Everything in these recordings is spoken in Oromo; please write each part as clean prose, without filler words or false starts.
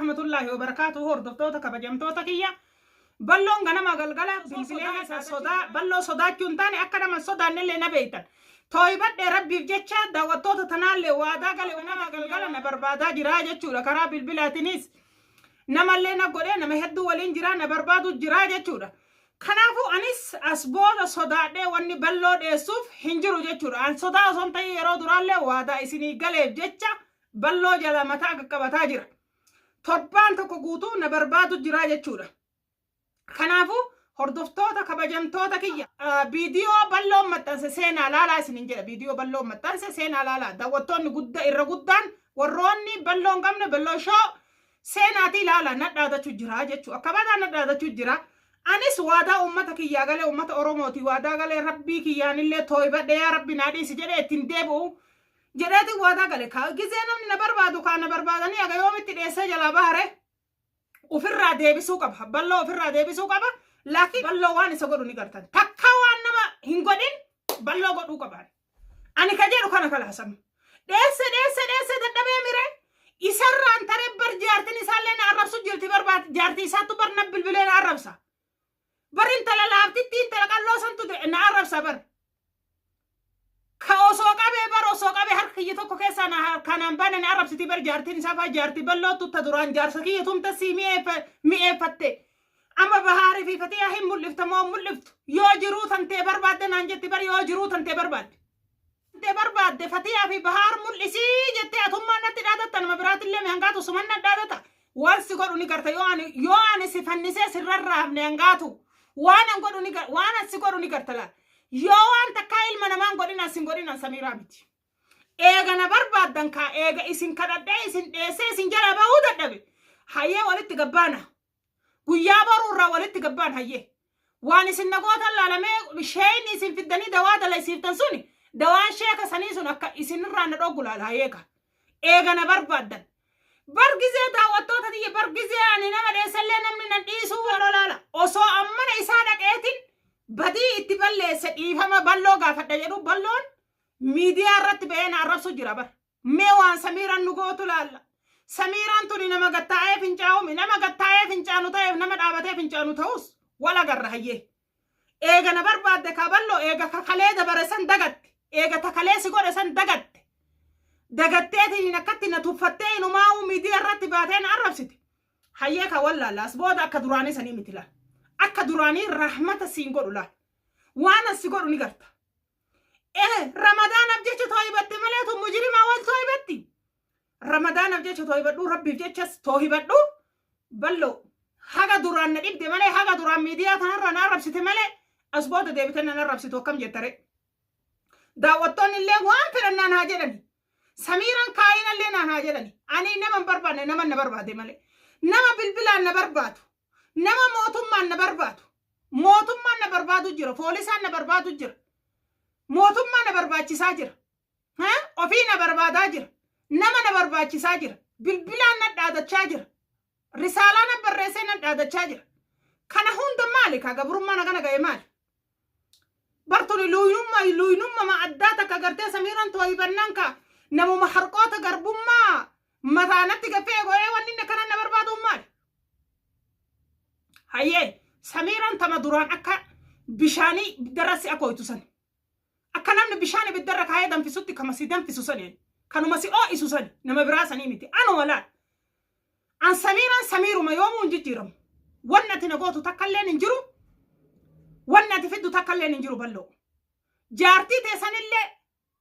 warahmatullaahi wabarakaatuhu. Hordoftoota kabajamtoota kiyya, balloon ganama galgala bilbilee keessa sodaa balloo sodaachuu hin taane, akka nama hin sodaannellee na beeytan. Tooybadhee rabbiif jecha daawwattoota tanaallee waadaa gale. Ganama galgala na barbaadaa jira jechuudha. Karaa bilbilaatiinis namallee na godhee, nama hedduu waliin jira, na barbaadu jira jechuudha. Kanaafuu anis as booda sodaadhee wanni balloo dheessuuf hin jiru jechuudha. An sodaa osoo hin ta'in, yeroo duraallee waadaa isinii galeef jecha balloo jala mataa qaqqabataa jira. Torbaan tokko guutuu na barbaadu jira jechuudha. Kanaafuu hordoftoota kabajamtoota kiyya, viidiyoo balloon maxxanse seenaa laalaa isiniin jedha. Viidiyoo balloon maxxanse seenaa laalaa. Daawwattoonni guddaa irra guddaan warroonni balloo hin qabne, balloo shoo seenaatii laalaa, na dhaadachuu jira jechuudha. Akka badaa na dhaadachuu jira. Anis waadaa uummata kiyyaa galee, uummata Oromooti waadaa galee, rabbii kiyyaanillee tooybadhe, yaa rabbi naa dhiisi jedhee ittiin deebi'u jedheetiin waadaa gale. Gizee namni na barbaadu kaa na barbaadanii aga yoomitti dheessee jalaa bahare? Ofirraa deebisuu qaba. Balloo ofirraa deebisuu qaba. Laakiin balloo waan isa godhu ni gartan. Takka waan nama hin godhin balloo godhuu qaba. Ani ka jedhu kana kalaasama. Dheesse dheesse dheesse dadhabee mire, isarraan taree bar jaartin isaallee na arrabsu jirti, barbaad jaartii isaattu bar na bilbilee na arrabsa. Bar intala laaftitti, intala qalloo santu na arrabsa bar. Ka osoo qabee bar, osoo qabee harka kiyya tokko keessaa na kanaan baane na arrabsiti bar jaartiin isaa faa, jaartii bal'ootu ta duraan jaarsa kiyya tumta sii mi'eeffatte. Amma Bahaarii fi Fatiyaa hin mul'ifta moo mul'iftu? Yoo jiruu tantee barbaadde naan jetti bar, yoo jiruu tantee barbaadde. Tantee barbaadde Fatiyaa fi Bahaar mul'isii jettee atummaan natti dhaadatta, nama biraatillee mi hangaatu suman na dhaadata. Waan si godhu ni garta, yoo ani si fannisee si rarraafne hangaatu waan an godhu ni waan an si godhu ni garta laal. Yoo waan takkaa ilma namaan godhin as hin godhin, an Samiiraa miti. Eega na barbaaddan kaa, eega isin kadhadhee isin dheessee isin jala bahuu dadhabe. Hayyee, walitti gabbaana. Guyyaa boruu irraa walitti gabbaan, hayyee. Waan isin nagootan laalamee, sheeyni isin fiddanii dawaa dalaysiiftan suni, dawaan sheeka sanii sun akka isinirraa na dhoggu laala, hayyee ka. Eega na barbaaddan. Bar gizee daawwattoota tiyya, bar gizee ani nama dheessallee namni nan dhiisuu yeroo laala. Osoo ammana isaa dhaqeetiin badii itti balleesse dhiifama balloo gaafadha jedhu, balloon miidiyaa irratti ba'ee na arrabsu jira bar. Mee waan Samiiraan nu gootu laalla. Samiiraan tuni nama gattaa'ee fincaa'umi, nama gattaa'ee fincaanu ta'eef nama dhaabatee fincaanu ta'us wal agarra, hayyee. Eega na barbaadde kaa balloo, eega kakalee dabare san dagatte, eega takalee si godhe san dagatte. Dagatteetiin akkatti na tuffattee inumaa'uu miidiyaa irratti baatee na arrabsite. Hayyee ka wallaalla, as booda akka duraanii sanii miti laal. Akka duraanii rahmata siin godhu laal. Waan as si godhu ni garta. Ramadaanaaf jecha toohibatte malee tun mujrimaa wal toohibatti. Ramadaanaaf jecha toohibadhu, rabbiif jechas toohibadhu, balloo. Haga duraan na dhibde malee, haga duraan miidiyaa kanarra na arrabsite malee, as booda deebitee na arrabsitu akkam jettare? Daawwattoonni illee waan fedhan naan haa jedhani. Samiiraan kaayina illee naan haa jedhani. Ani nama hin barbaanne, nama na barbaade malee. Nama bilbilaan na barbaadu. Nama mootummaan na barbaadu. Mootummaan na barbaadu jira. Poolisaan na barbaadu jira. Mootummaa na barbaachisaa jira. Ofii na barbaadaa jira. Nama na barbaachisaa jira. Bilbilaan na dhaadachaa jira. Risaalaa na barreessee na dhaadachaa jira. Kana hunda maali? Kaa gabrummaan akkana ga'e maali? Bartuni luuynummaa luuynummaa addaa takka gartee Samiiraan tooyibannaan ka namuma harqoota garbummaa mataanatti gaffee godhee wanni inni akkana na barbaadu maali? Hayyee, Samiiraan tama duraan akka bishaanii ibiddarra si akooytu sani. Akka namni bishaan ibiddarra kaayee danfisutti kama si danfisu sani. Kanuma si oo'isu sani, nama biraa sanii miti. Anuma laal. An Samiiraan Samiiruma, yoomuu hin jijjiiramu. Wanni ati na gootu takka illeen hin jiru. Wanni ati fiddu takka illeen hin jiru, balloo. Jaartii teessanillee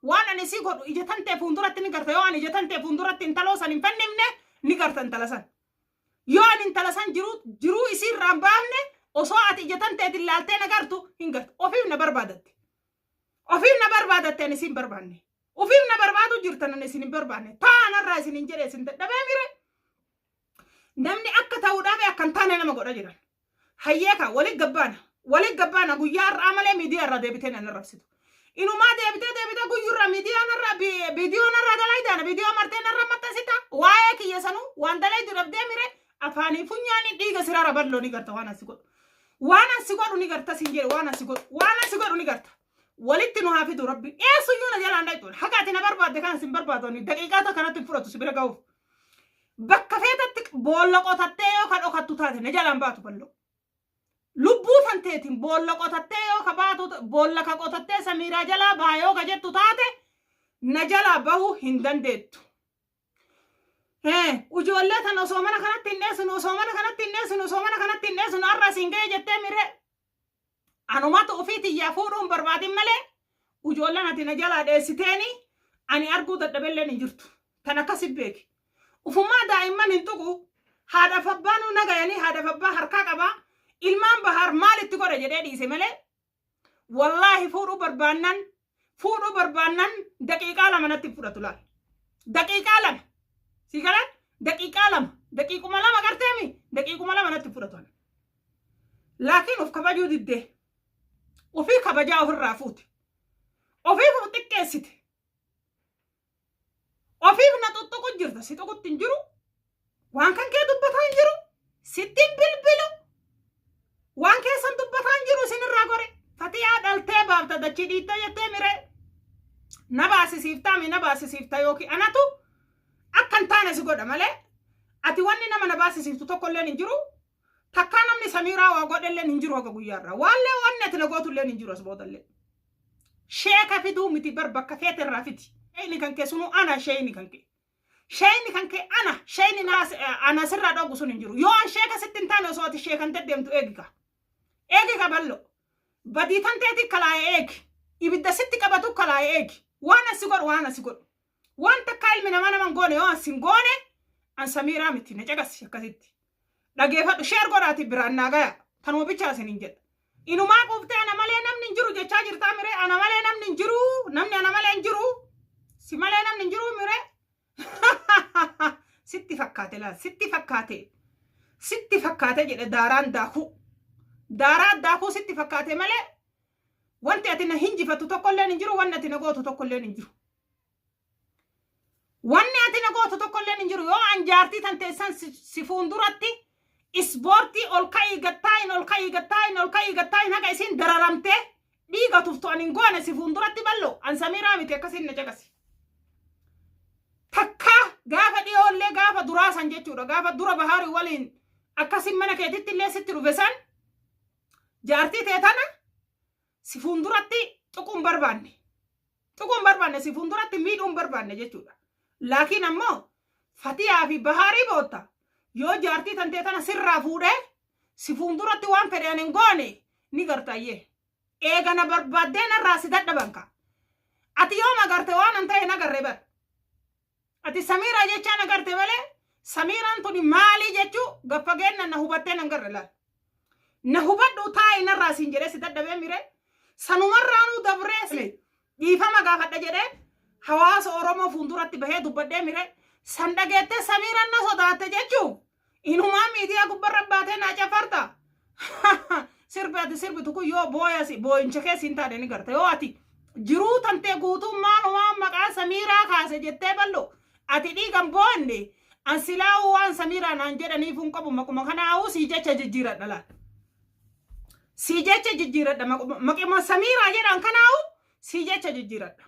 waan ani si godhu ija tantee fuulduratti ni garta. Yoo ani ija tantee fuulduratti intaloo san hin fannifne, ni garta intala san. Yoo ani intala san jiruu jiruu isii irraa hin baafne, osoo ati ija tanteetiin laaltee na gartu hin gartu. Ofiif na barbaadatte. Ofiif na barbaadatte, ani isin barbaanne. Ofiif na barbaadu jirtan, ani isin hin barbaanne. Taa'anarraa isin hin jedhe, isin dadhabee mire. Namni akka ta'uu dhabe akka hin taane nama godha jiran. Hayyee kaa, walit gabbaana. Walit gabbaana, guyyaa har'aa malee miidiyaa irraa deebitee nan arrabsitu. Inumaa deebitee deebitee guyyurraa miidiyaa narraa viidiyoo narraa dalaydaana, viidiyoo martee narra maxxansita. Waa'ee kiyya sanuu waan dalaydu dhabdee mire, afaanii funyaanii dhiiga sirara, balloo ni garta waan asi godhu. Waan asi godhu ni garta sin jedhe, waan asi godhu. Waan asi godhu ni garta. Walitti nu haa fidu rabbi. Eessuyyuu na jalaan dhaqxu. Haga ati na barbaadde kana sin barbaadu, ani daqiiqaa takka natti hin fudhatu si bira ga'uuf. Bakka feetatti boolla qotattee yoo ka dhokattu taate na jalaan baatu balloo. Lubbuu tanteetiin boolla qotattee yoo ka baatu boolla ka qotattee Samiiraa jalaa baha yoo ka jettu taate na jalaa bahuu hin dandeettu. Ijoollee tan osoo mana kanatti hin dheessinu osoo mana kanatti hin dheessinu osoo mana kanatti hin dheessinu har'a siin ga'e jettee miree. Anumatu ofii tiyyaa fuudhuu hin barbaadin malee ijoolleen ati na jalaa dheessiteeni ani arguu dadhabelleen hin jirtu. Tan akkasi beeki. Ufumaa daa'imman hin tuqu. Haadhaaf abbaanuu nagayanii haadhaaf abbaa harkaa qabaa. Ilmaan Bahaar maal itti godha jedhee dhiise malee wallaahi fuudhuu barbaannan fuudhuu barbaannan daqiiqaa 2 natti hin fudhatu laal. Daqiiqaa 2. Si galee? Daqiiqaa 2. Daqiiquma 2 garteemi? Daqiiquma 2 natti hin fudhatu. Laakiin of kabajuu diddee. Ofii kabajaa ofirraa fuute. Ofiif of xiqqeessite. Ofiif na xuxxuqu jirta. Si xuqutti hin jiru. Waan kan kee dubbataa hin jiru. Sitti hin bilbilu. Waan keessan dubbataa hin jiru isinirraa gore. Fatiyaa dhaltee baafta dachii dhiittee jettee miree. Na baasisiiftaa mi na baasisiifta yookiin anatu akka hin taane si godha malee ati wanni nama na baasisiiftu tokkolleen hin jiru. Takkaa namni Samiiraa waa godhelleen hin jiru haga guyyaarraa. Waallee wanni ati na gootulleen hin jiru as boodallee. Sheeka fiduu miti bar bakka feete irraa fidi. Sheeyni kan kee sunuu ana sheeyni kan kee. Sheeyni kan kee ana sheeyni ana sirraa dhoogu sun hin jiru. Yoo an sheeka sitti hin taane osoo ati sheekan deddeemtu eegi ka. Eegi ka ballo. Badii tan teeti kalaa'e eegi. Ibidda sitti qabatu kalaa'e eegi. Waan asi godhu waan asi godhu. Waan takkaa ilmi namaa nama hin goone yoo as hin goone an Samiiraa miti na caqasi akkasitti. Dhageefadhu share godhaati biraan naa gaya. Tanuma bichaa isiniin jedha. Inumaa quuftee ana malee namni hin jiru jechaa jirtaa miree ana malee namni hin jiru namni ana malee hin jiru si malee namni hin jiru miree. Sitti fakkaate laal sitti fakkaate sitti fakkaate jedhe daaraan daakuu. Daaraan daakuu sitti fakkaate malee wanti ati na hinjifattu tokkolleen hin jiru wanni ati na gootu tokkolleen hin jiru. Wanni ati na gootu tokkolleen hin jiru. Yoo an jaartii tan teessan si fuunduratti ispoortii ol ka'ii gattaayin ol ka'ii gattaayin ol ka'ii gattaayin haga isiin dararamtee dhiiga tuftu an hin goone si fuunduratti ballo an Samiiraa miti akkasiin na caqasi. Takkaa gaafa dhiyoollee gaafa duraa san jechuudha gaafa dura Bahaarii waliin akkasiin mana keetitti illee sitti dhufe san jaartii tee tana si fuunduratti tuquu hin barbaanne. Tuquu hin barbaanne si fuunduratti miidhuu hin barbaanne jechuudha. Laakiin ammoo Fatiyaa fi Bahaarii bootta yoo jaartii tantee tana sirraa fuudhee si fuunduratti waan fedhe ani hin goone ni gartaayyee. Eega na barbaaddee narraa si dadhaban ka. Ati yoom agarte waan an ta'e nagarre bar. Ati Samiiraa jechaa na garte malee Samiiraan tuni maalii jechuu gaffageenna na hubattee nan garre laal. Na hubadhu taa'i narraa siin jedhee si dadhabee miree sanumarraanuu dabree dhiifama gaafadha jedhee hawaasa Oromoo fuulduratti bahee dubbadhee miree san dhageettee Samiiraan na sodaatte jechuu inumaa miidiyaa gubbarra baatee naa cafarta. Sirbi ati sirbitu kun yoo booya si booyincha kee siin taane ni garta. Yoo ati jiruu tantee guutuu maalumaa maqaa Samiiraa kaase jettee ballo ati dhiigan boonne an silaa'uu waan Samiiraa naan jedhaniif hin qabu maquma kanaa'uu sii jecha jijjiiradha laal. Sii jecha jijjiiradha maquma Samiiraa jedhan kanaa'uu sii jecha jijjiiradha.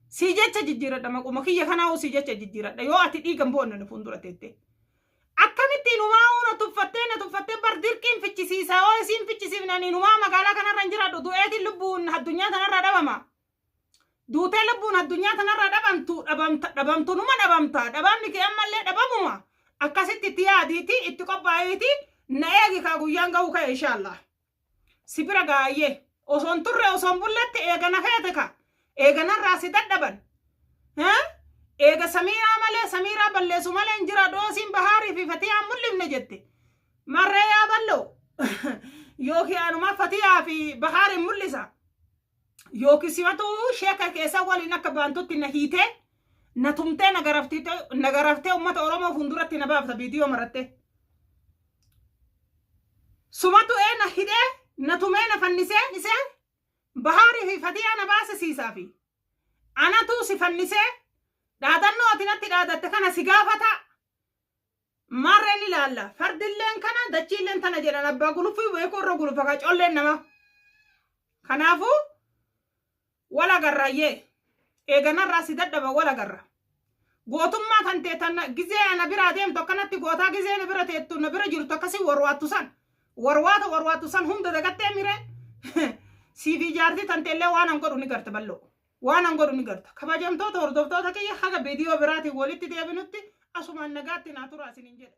Sii jecha jijjiiradha maquma kiyya kanaa'uu sii jecha jijjiiradha yoo ati dhiigan boonne nu fuuldura teettee. Akkamitti inumaa'uu na tuffattee na tuffattee bar dirqiin fichisiisa yoo isiin fichisiifne ani inumaa magaalaa kanarra hin jiraadhu du'eetiin lubbuun addunyaa tanarra dhabama. Duutee lubbuun addunyaa tanarra dhabamtu dhabamta dhabamtu numa dhabamta dhabamni kee ammallee dhabamuma akkasitti itti yaadiiti itti qophaa'iiti na eegi kaa guyyaan ga'uu ka'e inshaallah. Si bira gaayyee osoon turre osoon bulletti eega na feete ka eega narraa si dadhaban. Eega Samiiraa malee Samiiraa balleessu malee hin jira doosiin Bahaarii fi Fatiyaan mul'ifne jette. Marree yaa ballo yookiin anuma Fatiyaa fi Bahaariin mul'isa. Yookiin simatu sheeka keessa waliin akka baantutti na hiitee na tumtee na garaftee uummata Oromoo fuulduratti na baafta viidiyoo marattee. Sumatu ee na hidhee na tumee na fannisee isee Bahaarii fi Fatiyaa na baasisiisaa fi anatu si fannisee dhaadannoo ati natti dhaadatte kana si gaafata. Maarreen ilaalla. Fardilleen kana dachiilleen tana jedhan abbaa guluffii beekuu irra gulufa ka colleen nama. Kanaafuu wal agarrayyee eeganarraa si dadhaba wal agarra. Gootummaa tan tee tan gizee ana biraa deemtu akkanatti gootaa gizee na bira teettu na bira jirtu akkasii warwaattu san. Warwaata warwaattu san hunda dagattee mire. Siifii jaartii tan teellee waan an godhu ni garta balloo. Waan an godhu ni garta. Kabajamtoota hordoftoota kiyya haga viidiyoo biraatiin walitti deebinutti asumaan nagaatti naa turaa isiniin jedha.